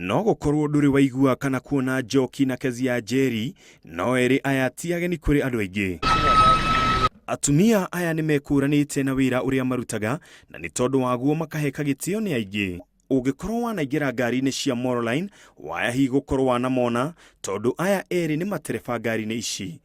No gũkorwo ndũrĩ waigua kana kuona Njoki na Kezia Njeri, no erĩ aya ti ageni kũrĩ andũ aingĩ. Atumia aya nĩ mekũranĩte na wĩra ũrĩa marutaga na nĩ tondũ waguo makaheka gĩtĩo nĩ aingĩ. Ũngĩkorwo wanaingĩra ngari-inĩ cia Moroline, waya hihi gũkorwo wanamona tondũ aya erĩ nĩ matereba ngari-inĩ ici.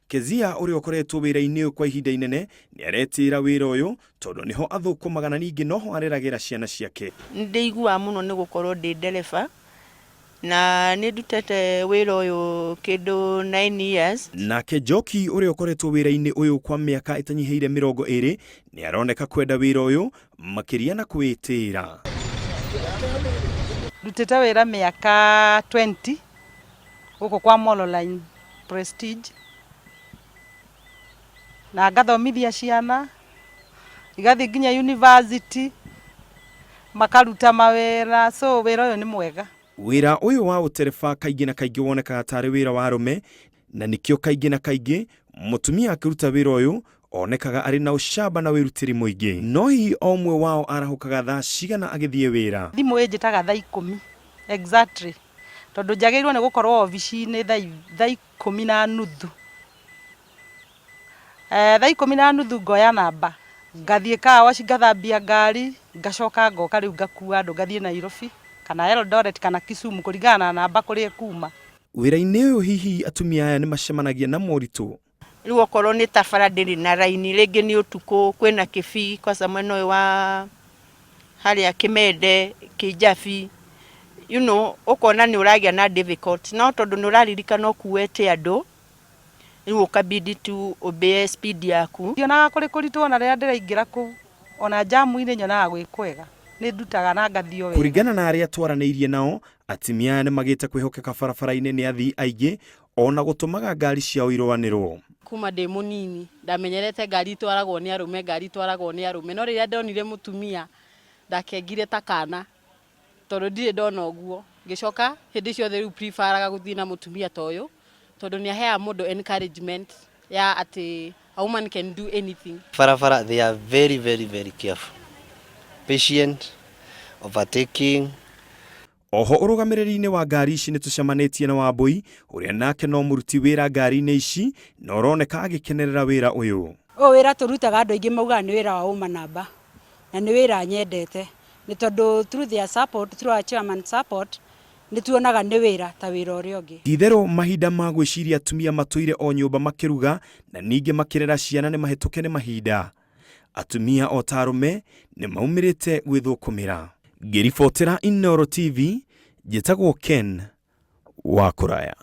Kezia ũrĩa ũkoretwo wĩra-inĩ ũyũ kwa ihinda inene nĩ aretĩĩra wĩra ũyũ tondũ nĩho athũkũmaga na ningĩ noho areragĩra ciana ciake. Nĩ ndĩiguaga mũno nĩ gũkorwo ndĩ ndereba na nĩ ndutĩte wĩra ũyũ kĩndũ 9 years. Nake Njoki ũrĩa ũkoretwo wĩra-inĩ ũyũ kwa mĩaka ĩtanyihĩire 20 nĩ aroneka kwenda wĩra ũyũ makĩria na kwĩĩtĩĩra. Ndutĩte wĩra mĩaka 20 gũkũ kwa Mololine Prestige na ngathomithia ciana igathiĩ nginya university makaruta mawĩra so wĩra ũyũ nĩ mwega. Wĩra ũyũ wa ũtereba kaingĩ na kaingĩ wonekaga tarĩ wĩra wa arũme na nĩkĩo kaingĩ na kaingĩ mũtumia akĩruta wĩra ũyũ onekaga arĩ na ũcamba na wĩrutĩri mũingĩ. No hihi o ũmwe wao arahũkaga thaa cigana agĩthiĩ wĩra? Thimũ ĩnjĩtaga thaa ikũmi exactly tondũ njagĩrĩirwo nĩ gũkorwo obici-inĩ thaa 10:30. Thaa 10:30 ngoya namba ngathiĩ car wash ngathambia ngari ngacoka ngoka rĩu ngakua andũ ngathiĩ Nairobi kana Eldoret kana Kisumu kũringana na namba kũrĩa ĩkuma. Wĩra-inĩ ũyũ hihi atumia aya nĩ macemanagia na moritũ? Rĩu okorwo nĩ ta bara ndĩrĩ na raini, rĩngĩ nĩ ũtukũ kwĩna kĩbii kwanza mwena ũyũ wa harĩa Kĩmende, Kĩnjabi, you know, ũkona nĩ ũragĩa na difficulty no tondũ nĩ ũraririkana ũkuĩte andũ, rĩu ũkabidi tu ũbĩe speed yaku. Ndionaga kũrĩ kũritũ ona rĩrĩa ndĩraingĩra kũu, ona njamu-inĩ nyonaga gwĩ kwega, nĩ ndutaga na ngathiĩ o wega. Kũringana na arĩa twaranĩirie nao, atumia aya nĩ magĩte kwĩhokeka barabara-inĩ nĩ athii aingĩ ona gũtũmaga ngari ciao irũanĩrwo. Kuma ndĩ mũnini ndamenyerete ngari itwaragwo nĩ arũme, ngari itwaragwo nĩ arũme, no rĩrĩa ndonire mũtumia ndakengire ta kana tondũ ndirĩ ndona ũguo. Ngĩcoka hĩndĩ ciothe rĩu prefer aga gũthiĩ na mũtumia ta ũyũ tondũ nĩ aheaga mũndũ encouragement ya atĩ a woman can do anything. Barabara they are very very very careful, patient, overtaking. Oho ũrũgamĩrĩri-inĩ wa ngari ici nĩtũcemanĩtie na Wambũi ũrĩa nake no mũruti wĩra ngari-inĩ ici na ũroneka agĩkenerera wĩra ũyũ. Ũyũ wĩra tũrutaga andũ aingĩ maugaga nĩ wĩra wa ũmanamba na nĩ wĩra nyendete nĩ tondũ through their support, through our chairman support nĩ tuonaga nĩ wĩra ta wĩra ũrĩa ũngĩ. Ti-itherũ mahinda ma gwĩciria atumia matũire o nyũmba makĩruga na ningĩ makĩrera ciana nĩ mahĩtũke nĩ mahinda. Atumia o ta arũme nĩ maumĩrĩte gwĩthũkũmĩra. Ngĩribotera Inooro TV, njĩtagwo Ken wa Kũraya.